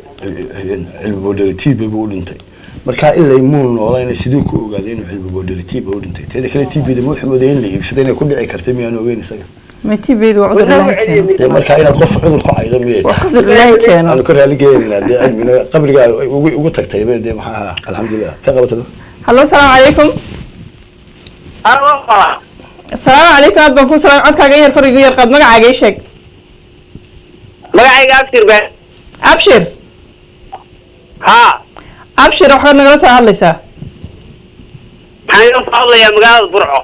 cilmi boodheri TB buu u dhintay. Marka ilay muu noolayna siduu ku ogaaday inuu cilmi boodheri TB u dhintay? Teeda kale TB da wuxuu moodayay in la iibsado inay ku dhici kartay, miyaanu ogeyn isaga? Ma TB-du waa cudur Ilaahay keeno. Dee markaa inaad qof cudur ku caydo miyay Waa tahay? cudur Ilaahay keeno. Aanu ka raali geenaynaa dee cilmina qabrigaa ugu tagtay ba dee maxaa ahaa, alxamdulilah ka qabataba. Hallo, asalaamu calaykum. Asalaamu calaykum, aad baan kuu salaam. Codkaaga in yar kor igu yar qaad, magacaaga ii sheeg. Magacayga Abshir ba. Abshir? Haa. Abshir, waxaad nagala soo hadlaysaa? Waxaan idin soo hadlayaa magaalada Burco.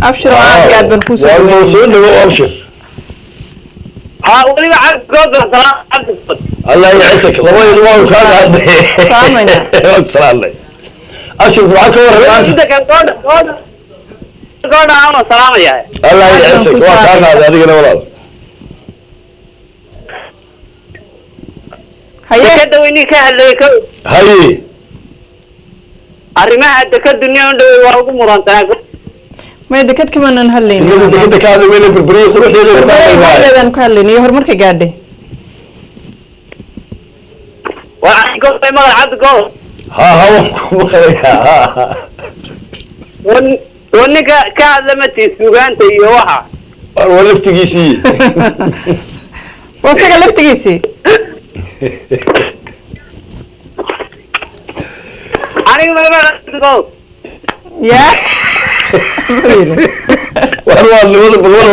Abshir oo aad iyo aad baan kuu soo Waa dhaweynaya. soo dhawo Abshir. Haa, weliba Cabdigood baan salaam, Cabdigood. Allah yacisak, labadoodu waa kaa qaaday. Salaamayna. Waa ku salaamnay. Abshir, Burco ka warran maanta? Inta kan goodha goodha goodha aan salaamayaa. Allah yacisak, waa kaa qaaday adigana walaal. Haye. Dekada weynii ka hadlayay ka Haye. Arrimaha dekadu nin u dhawey waa ugu muransanaa. Maya, dekad kamaanan hadlaynin. Inagu dekada ka hadlay weyne, Berberiya quruxdeeda ku Berbere hadlay maayo. quruxdeedaan ku hadlaynay iyo horumarka gaadhay. Waa Cabdigood maqal, Cabdigood. Ha ha, waan ku maqlayaa, ha ha. Wan ninka ka hadla matii suugaanta iyo waxa. Waa laftigiisii. Waa isaga laftigiisii. Aniga maqal, Cabdigood. Yaa? War waa nimada bal war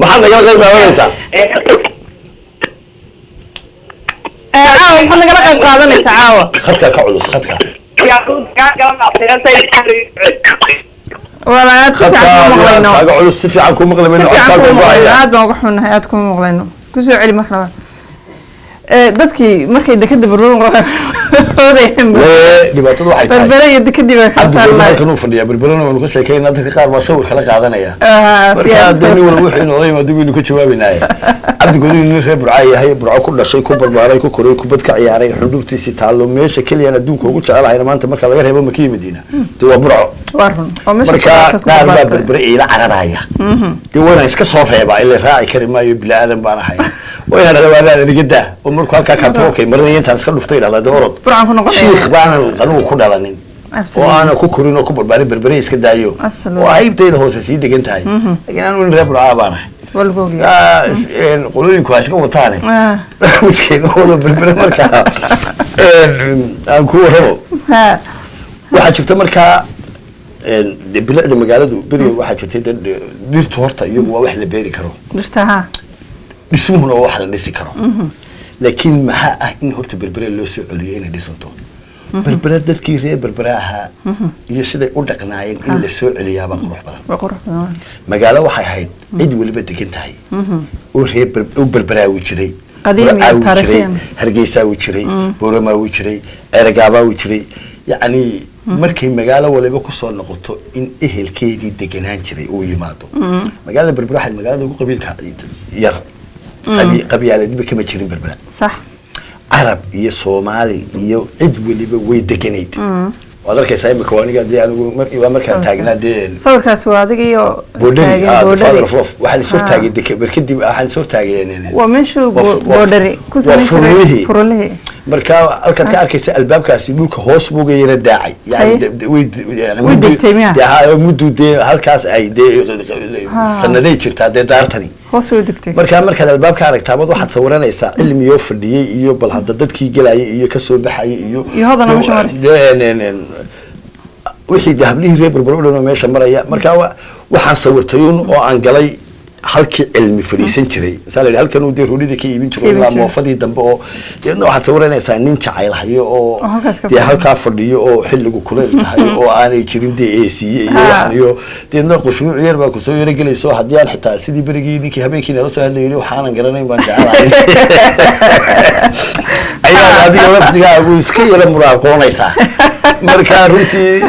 maxaad nagala qayb qaadanaysaa? Caawa maxaad nagala qayb qaadanaysaa caawa? Khadka ka culus khadka. Wala aad si Khadka fiican kuma maqlayno. Kaaga culus, si fiican ku maqli Si mayno. fiican Codkaaga kuma maqlayno. go'aya. Aad baan uga xunnahay, aad kuma maqlayno. Kusoo celi mar labaad. Dadkii markay dekada Berbere oodayeen Wee, dhibaatadu waxay tahay Berbere iyo dekadii baa kala Cabdi saarnay. halkan uu fadhiyaa, Berberena waanu ka sheekeynaa, dadka qaar baa sawir kala qaadanaya. Marka dee nin walba wuxuu inoola yimaado waynu ka jawaabaynaaye. Cabdi Gooni nin reer Burca yahay, Burco ku dhashay, ku barbaaray, ku koray, kubad ka ciyaaray, xundhubtiisii taallo, meesha keliyaan adduunka ugu jecelahayna maanta marka laga reebo Maka iyo Madiina dee waa Burco. Waa run oo meesha Marka ku qaar baa bartay. Berbere iila cararaya, dee waana iska soo reebaa, ila raaci kari maayo, bini aadan baan ahay, waa inaan rabaanaan aniga daa oo markuu halkaa kantaroolkay marinaya intaan iska dhuftay idhahdaa dee orod. Burcaan ku noqonaya. Shiikh baanan anigu ku dhalanin oo aanan ku korin oo ku barbaarin Berbere, iska daayo Absolutely. oo haybtayda hoose sii degan tahay, laakiin anigu nin reer Burcaa baan ahay. Waa lagu ogyahay. Qolooyinku ha iska wataane miskiin wada Berbere. Markaa aan ku warramo, waxaa jirta markaa dee bilicda magaaladu beriga waxaa jirtay dee dhirtu horta iyagu waa wax la beeri karo. Dhirta ha. Dhismuhuna waa wax la dhisi karo, laakiin maxaa ah in horta Berbere loo soo celiyo inay dhisanto? Berbera dadkii reer Berbera ahaa iyo siday u dhaqnaayeen in la soo celiyaabaa qurux badan. Waa qurux badan. Magaalo waxay ahayd cid weliba degan tahay oo reer u Berberaawi jiray, Qadiimi iyo Burcaawi jiray, taariikhiyan. Hargeysaawi jiray, Booramaawi jiray, Ceeragaabaawi jiray. Yacni markay magaalo waliba kusoo noqoto in ehelkeedii deganaan jiray uu yimaado. Magaalada Berbera waxayd magaalada ugu qabiilka yar, qabyaaladba kama jirin Berbera. Carab iyo Soomaali iyo cid waliba way deganayd. Waad arkaysaa imika aniga dee anigu waa markaan taagnaa dee Sawirkaas waa adiga iyo Boodhari, taagan ah, the Boodhari. father of love. Waxaa lasoo Ah. taagay barkadii, waxaa lasoo taagay Waa meeshuu waa Boodhari ku waa samayn jiray furulihii. Furulihii. Marka halkaad ka arkaysa albaabkaasi dhulka hoos buuga yara daacay. Haye. Yani way yani Way degtay miya? Dee haa, muddu dee halkaas ay dee sanaday jirtaa dee daartani. Hoos way u degtay. Markaa markaad albaabka aragtaabad waxaad sawiranaysaa cilmiyoo fadhiyey iyo bal hadda dadkii gelayay iyo kasoo baxayay iyo Iyo hodana meesha maraysa. Dee, wixii dee hablihii reer Berbera o dhan oo meesha maraya. Markaa waxaan sawirtay un oo aan galay halkii cilmi fadhiisan jiray. Masaa la yidhi halkan uu dee roolida ka iibin jiro Iibin ilaa jiray. Moofadii dambe oo deedna waxaad sawiranaysaa nin jacayl hayo oo Oo halkaas ka dee fadhiyo. Halkaa fadhiyo oo xilligu kuleyl tahay oo aanay jirin dee eesiye iyo waxaan iyo deedna qushuuc yar baa kusoo yaro gelayso haddii aan xitaa sidii berigii ninkii habeenkii nala soo hadlayay waxaanan garanayn baan jecelahay ayaad adiga laftigaagu iska yara muraaqoonaysaa. Marka runtii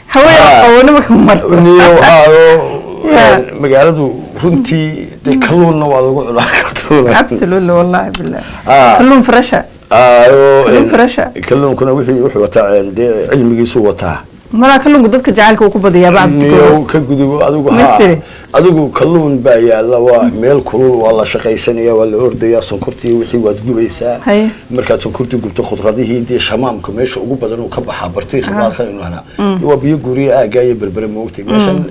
Haween qabownimo ka marto. Niyo waxaa Yeah. Magaaladu runtii dee kalluunna waa lagu cunaa kaltuuna. Absolutely, wallahi billah. Ah. Kalluun fresha. Ayo, Kalluun fresh ah. Kalluunkuna wixii wuxuu wataa dee cilmigiisu wataa. Malaa kalluunku dadka jacaylka uu ku badiyaa Niyow bacabdi. Ka gudubo adigu. Misri. Ha, adigu kalluun baa yaalla, waa meel kulul, waa la shaqaysanaya, waa la ordayaa, sonkortii wixii waad gubaysaa. Haye. Markaad sonkortii gubto, khudradihii dee shamaamka meesha ugu badan uu ka baxaa bartiikha baalkan inu hanaa waa biyo guriya aaggaa iyo Berbere moogtay. Meeshan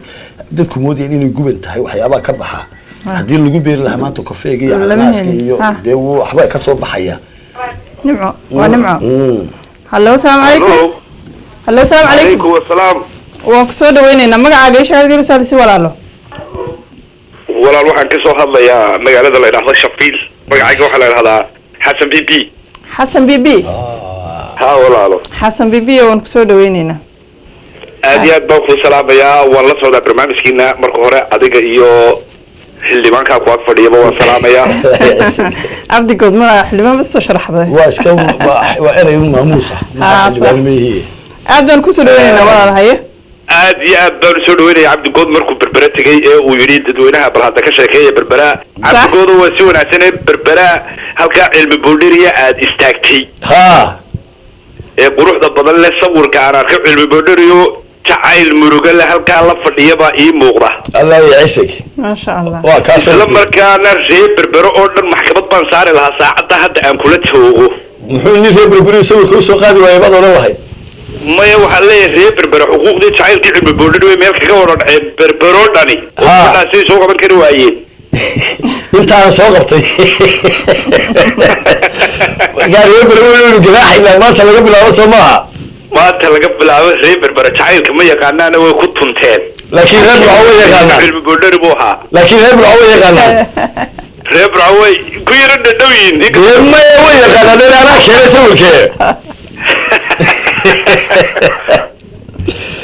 dadku moodayeen inay guban tahay waxyaabaha ka baxaa haddii lagu beeri lahaa maanta kafeega iyo Lama cananaaska helin. iyo dee waxbaa ka soo baxaya. Nimco waa Nimco. Hallo, asalaamu calaykum. Hello. Hallo, asalaamu calaykum. Calaykum asalaam. Waan kusoo dhaweyneynaa. Magacaaga ishaad gelisaad si walaalo. Walaal, waxaan ka soo hadlayaa magaalada la yidhaahdo Shafiil. Magacayga waxaa la yidhahdaa Xasan B B. Xasan B B. Ha walaalo. Xasan B B, waan kusoo dhaweyneynaa. Aad iyo aad baan kuu salaamayaa. Waan la socdaa barnaamijkiina. Marka hore adiga iyo xildhibaankaa ku ag fadhiyaba waan salaamayaa. Cabdi Good, ma xildhibaan bas soo sharaxday? Waa iska waa erey un maamuus ah. Ah, xildhibaan meehi. Aad baan kusoo dhaweyneynaa walaal, haye. Aad iyo aad baan usoo dhaweynaya. Cabdigood markuu Berbera tegey ee uu yidhi dadweynaha bal hadda ka sheekeeya Berbera, Cabdigooda waa si wanaagsan ee Berbera halkaa cilmi boodheriya aad istaagtay ee quruxda badan leh. Sawirka aan arkay cilmi boodheriyo jacayl murugo leh halkaa la fadhiyabaa ii muuqda. Allah ya cisig. Maasha Allah. Waa kaas. Isla markaana reer Berbero oo dhan maxkamad baan saari lahaa saacadda hadda aan kula joogo. Muxuu nin reer Berberi sawirka usoo qaadi waayay baad odhan lahayd? Maya, waxaan leeyahay reer Berbere xuquuqdii jacaylkii cilmi boodheri way meel kaga wada dhaceen Berbero dhani oo sidaasay soo qaban kari waayeen. Intaan soo qabtay markaa reer Berberi waynu ganaaxaynaa maanta laga bilaabo, soo maaha? Maanta laga bilaabo reer Berbere jacaylka ma yaqaanaana, way ku tunteen. Laakiin reer Burco way yaqaanaan. Cilmi boodheri buu ahaa. Laakiin reer Burco way yaqaanaan. Reer Burco way ku yaro dhadhow yihiin. Dee maya, way yaqaanaan dee anaa keenay sawirkee.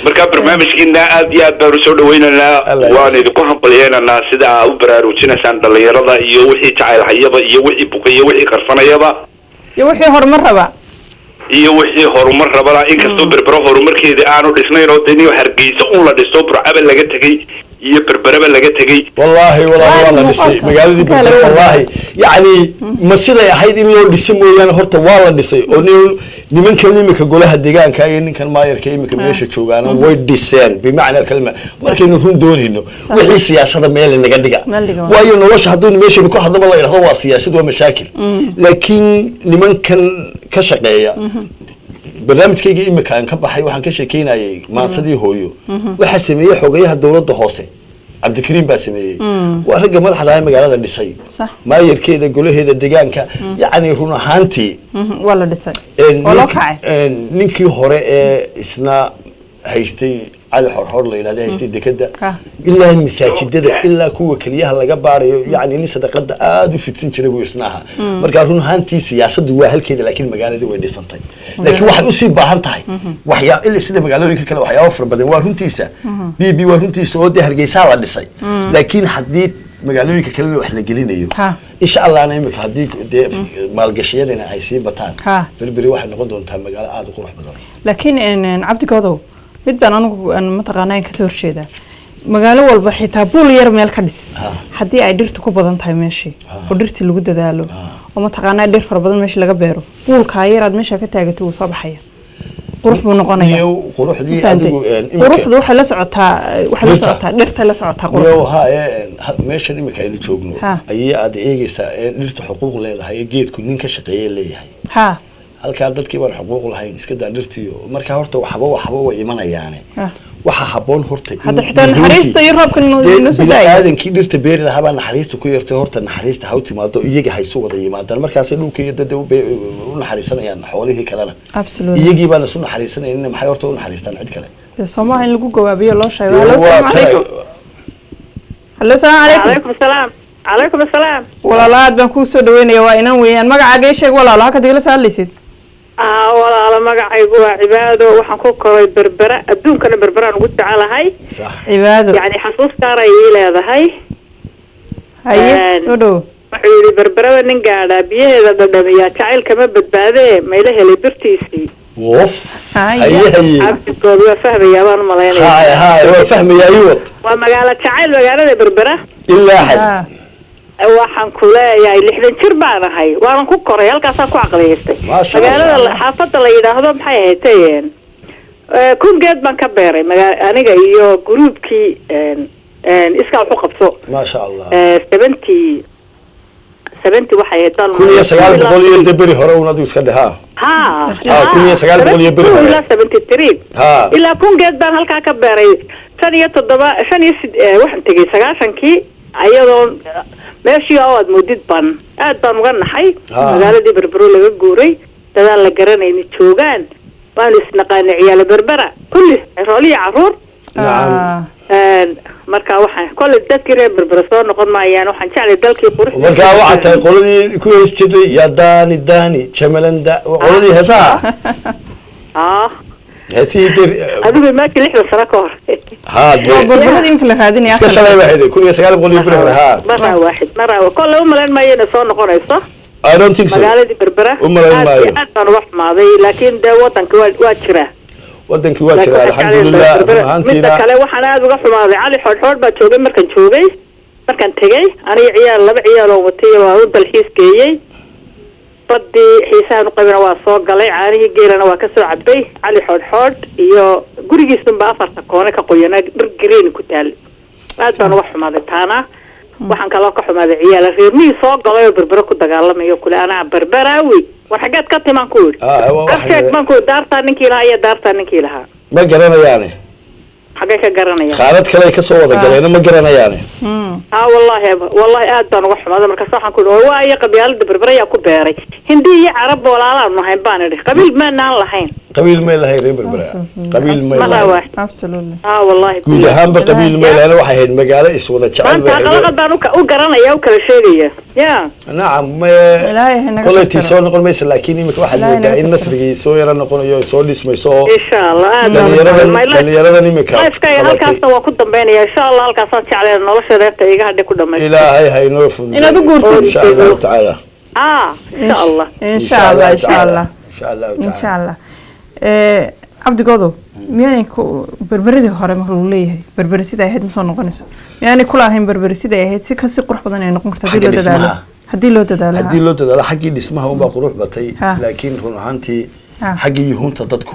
Marka barnaamijkiina aad iyo aad baan usoo dhaweynaynaa. Allah Waan idinku hambalyeynanaa sida aa u baraarujinaysaan dhalinyarada iyo wixii jacayl hayaba iyo wixii buqaya, wixii qarsanayaba Iyo wixii horumar raba. Iyo wixii horumar rabana. Inkastoo Berbero horumarkeeda aanu dhisnayn oo dee niyo Hargeysa un la dhisto, Burcaba laga tegey iyo Berberaba laga tegey. Wallaahi wallaahi waa la dhisay magaaladii Berbera. Wallaahi yacni ma siday ahayd in loo dhisay mooyaane, horta waa la dhisay oo nimankan imika golaha deegaanka iyo ninkan maayarka imika meesha joogaana way dhiseen bimacna alkalima. Markaynu run doonayno, wixii siyaasada meel naga dhiga. Meel dhiga. Waayo nolosha hadduu meeshaynu ku hadlaba la yidhahdo waa siyaasad, waa mashaakil. Laakiin nimankan ka shaqeeya barnaamijkayga imika aan ka baxay waxaan ka sheekeynayay maansadii hooyo. Waxaa sameeyey xogayaha dowladda hoose Cabdikariim baa sameeyey. Waa ragga madaxda ee magaalada dhisay, maayarkeeda, golaheeda deegaanka. Yacni run ahaantii Waa la dhisay oo loo kacay. Ninkii hore ee isna haystay Cali Xorxor la yidhahda haystay dekeda, ilaa masaajidada, ilaa kuwa keliyaha laga baarayo, yacni nin sadaqada aada u fidsan jiray buu isna ahaa. Marka run ahaantii siyaasaddu waa halkeeda, laakiin magaaladii way dhisantay, laakiin waxay usii baahan tahay waxyaa ila sida magaalooyinka kale waxyaabo fara badan. Waa runtiisa b b, waa runtiisa oo dee Hargeysaa la dhisay, laakiin haddii magaalooyinka kalena wax la gelinayo, insha Allahna imika haddii dee maalgashiyadana ay sii bataan, Berberi waxay noqon doontaa magaalo aada u qurux badan. Laakiin Cabdi Godow, mid baan anigu mataqaanaa in kasoo horjeedaa: magaalo walba xitaa buul yar meel ka dhis, haddii ay dhirta ku badan tahay meeshii oo dhirtii lagu dadaalo oo mataqaanaa dhir fara badan meeshii laga beero, buulkaa yar aad meesha ka taagatay wuu soo baxaya, qurux buu noqonaya. Quruxdii adigu quruxdu waxay la socotaa, waxay la socotaa dhirta, la socotaa qurux. Niyow ha meeshan imika aynu joogno ayay aad eegaysaa ee dhirta xuquuq leedahay ee geedku nin ka shaqeeye leeyahay. Halkaa dadkii baan xuquuq lahayn, iska daa dhirtiyo. Marka horta waxba way imanayaane, waxaa habboon horta hadda xitaa naxariista iyo roobka noo soo daaya. Aadankii dhirta beeri lahaa baa naxariista ku yartay. Horta naxariista ha u timaado, iyaga ha isu wada yimaadaan, markaasay dhulka iyo dada u naxariisanayaan, xoolihii kalena. Iyagii baan isu naxariisanaynin, maxay horta u naxariistaan cid kale? Soomaha in lagu gawaabiyo loo sheego. Hallo, salaamu calaykum. Hallo, salaamu calaykum. Calaykum salaam, calaykum asalaam. Walaalo, aad baan kuu soo dhaweynaya. Waa inan weeyaan. Magacaaga ii sheeg walaalo, halkaad igala soo hadlaysid. Walaalo, magacaygu waa Cibaado. Waxaan ku koray Berbera, adduunkana Berberaan ugu jecelahay. Cibaado. Yacni xasuus gaaray ii leedahay. Haye, soo dhawo. Wuxuu yidhi: "Berberada nin gaadhaa biyaheeda dhadhamiyaa jacayl kama badbaadee, mayla helay birtiisii." Wof, haye haye. Cabdigood waa fahmayaa baan umalaynaya. Haye haye, waa fahmayaa, iwad. Waa magaalo jacayl magaalada Berbera. Ilaa xad Waxaan ku leeyahay 60 jir baan ahay, waanan ku koray halkaasaan ku caqliyaystay. Magaalada xaafadda la yidhaahdo maxay ahayd, kun geed baan ka beeray magaa aniga iyo gruubkii iskaa wax u qabso. Maasha Allah. 70 waxay ahayd baan 1900 iyo de beri hore un adigu iska dhe ha. Ha, 1900 iyo beri hore. Ilaa 73 ilaa kun geed baan halkaa ka beeray. Shan iyo toddoba, shan iyo sid, waxaan tegey 90-kii ayadoo meeshii oo aad moodid ban aad baan uga naxay. Magaaladii Berbero laga guuray, dadaan la garanayni joogaan, waanu isnaqaanay ciyaala Berbera kulli, rooliyo caruur. Marka waxaan kolley dadkii reer Berbera soo noqon maayaan, waxaan jeclay dalkii qurux. Marka waxaa tahay qoladii ku hees jirtay yaa daani daani jamalanda, qoladii heesaha heesihii dir. Adigu maaki 60 sano ka hor. Ha de Berberada imika la raadinaya. Iska shalay waxay 1900 iyo beri hore ha. Maraa waaxid maraa kolley umalayn maayo inay soo noqonayso. I don't think so. Magaaladii Berbera umalayn maayo. Aad baan uga xumaaday, laakiin dee wadanka waa jiraa. Wadankii waa jiraa, alxamdulilah. Run ahaantiina midda kale waxaan aada uga xumaaday, Cali Xoodxoodh baa joogay markaan joogay, markaan tegey aniga ciyaal, laba ciyaal oo watay waa u dalxiis geeyey. Badii xiisahan u qabina waa soo galay, caanihii geelana waa kasoo cabay. Cali Xoodxoodh iyo gurigiisunba afarta koone ka qoyanaa, dhir green ku taal. Aad baan uga xumaaday taana. Waxaan kaloo ka xumaaday ciyaala reermihii soo galay oo Berbere ku dagaalamayo kule anaa Berberaawi. War xaggeed ka timaan ku yidhi, afsheeg baan ku yidhi, daartaa ninkii lahaa iyo daartaa ninkii lahaa. Ma garanayaane. Xaggee ka garanayaan? Qaarad kale ay kasoo wada galeena, ma garanayaane. Ha, wallahi wallahi aad baan uga xumaaday. Markaas waxaan ku yidhi waa iyo qabyaalada Berbere ayaa ku beeray, Hindi iyo Carab walaalaanu nahayn baan idhi, qabiil maanaan lahayn. Qabiil may lahayn reer Berbera, qabiil may lahayn. Ha, wallahi. Guud ahaanba qabiil may lahayn, waxay ahayd magaalo iswada jecel. Maanta qalaqad baan u garanaya, u kala sheegaya ya. Nacam, koleytii soo noqon maysa, laakiin imika waxaad moodaa in nasrigii soo yaro noqonayo, soo dhismayso oo insha Allah aad dhalinyaradan dhalinyaradan imika halkaasna waa ku dambeynaya insha Allah. Halkaasaan jecleen nolosheeda inta iga hadhay ku dhamaysto. Ilaahay ha inoo fududeeyo. Inaad u guurtid insha Allahu tacaala. Insha Allah. Insha Allah, insha Allah, insha Allahu insha Allah. Cabdi Godow, miyaanay Berberadii hore marka lagu leeyahay Berbere siday ahayd ma soo noqonayso, miyaanay kula ahayn Berbere siday ahayd si kasii qurux badan ay noqon karto haddii loo dadaalo? Haddii loo dadaalo, haddii loo dadaalo xaggii dhismaha unbaa qurux batay, laakiin run ahaantii xaggii yuhuunta dadku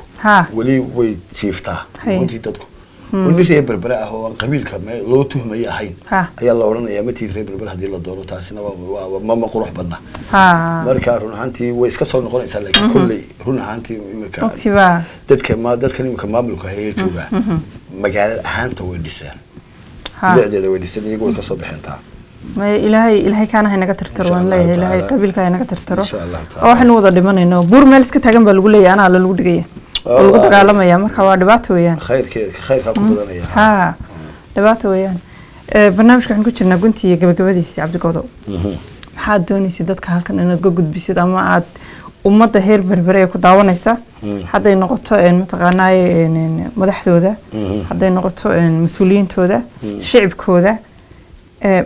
weli way jiiftaa. Yuhuuntii dadku oo nin reer Berbere ah oo aan qabiilka loo tuhmaya ahayn ayaa la odhanayaa matiid reer Berbere haddii la doono, taasina ma qurux badna. Marka run ahaantii way iska soo noqonaysaa, laakiin kolley run ahaantii imika dadka ma dadkan imika maamulka haya jooga magaalada ahaanta way dhiseen, bilicdeeda way dhiseen, iyagu way kasoo baxeen taa. May Ilaahay, Ilaahay kaana haynaga tirtiro waan leeyahay, Ilaahay qabiilka haynaga tirtiro oo waxaynu wada dhimanayno buur meel iska taagan baa lagu leeyahay anaa la lagu dhigaya. oo lagu dagaalamaya. Marka waa dhibaato weeyaan. Khayrkeed khayrkaa ku badanaya. Ha, dhibaato weeyaan. Barnaamijka waxaan ku jirnaa guntii iyo gabagabadiisii. Cabdigoodow, maxaad doonaysay dadka halkan inaad ka gudbisid ama aad ummadda heer Berbere ee ku daawanaysa, hadday noqoto mataqaanaaye madaxdooda, hadday noqoto mas-uuliyiintooda, shicibkooda,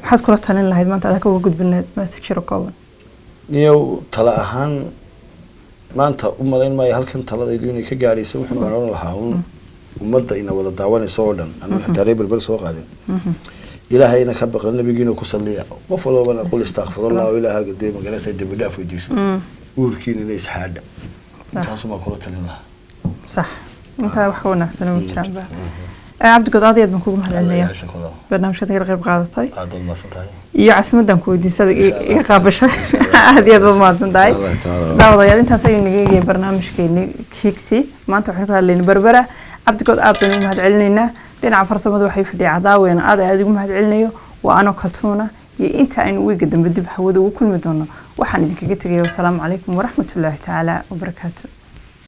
maxaad kula talin lahayd maanta aad halka uga gudbin lahayd message yar oo kooban? Niyow, tala ahaan maanta u malayn maayo halkan taladaydu inay ka gaadhayso. Wuxuu baan odhan lahaa un ummadda ina wada daawanayso oo dhan, anaan xitaa reer Berber soo qaadin, Ilaahayna ka baqan, nabigiina ku salliya, qof walbana qul istakfirullah oo Ilaahaga dee magaranaysa dembi dhaaf weydiiso, uurkiina ina isxaadha. Intaasumaa kula talin lahaa. Sax, intaa wax ka wanaagsan ma jiraanba. Cabdigood, aad iyo aad baan kugu mahadcelinaya Alla yaasha barnaamijka kaga qayb qaadatay. Aad baad mahadsan tahay. Iyo casuumadan ku weydiisada Insha Allah. iga qaabashay, aad iyo aad baad mahadsan tahay. Insha Allah taala. Daawadayaal, intaas ayuu naga eegayay barnaamijkeeni Higsi. Maanta waxaynu ka hadlaynay Berbera. Cabdigood aad baynu ugu mahadcelinaynaa. Dhinaca farsamada waxay fadhiya Cadaaweyna, aad aad ugu mahadcelinayo. Waa anoo Kaltuuna iyo inta aynu wiiga dambe dib hawada ugu kulmi doono, waxaan idinkaga tegaya wasalaamu calaykum waraxmatullaahi tacaala wabarakaatu.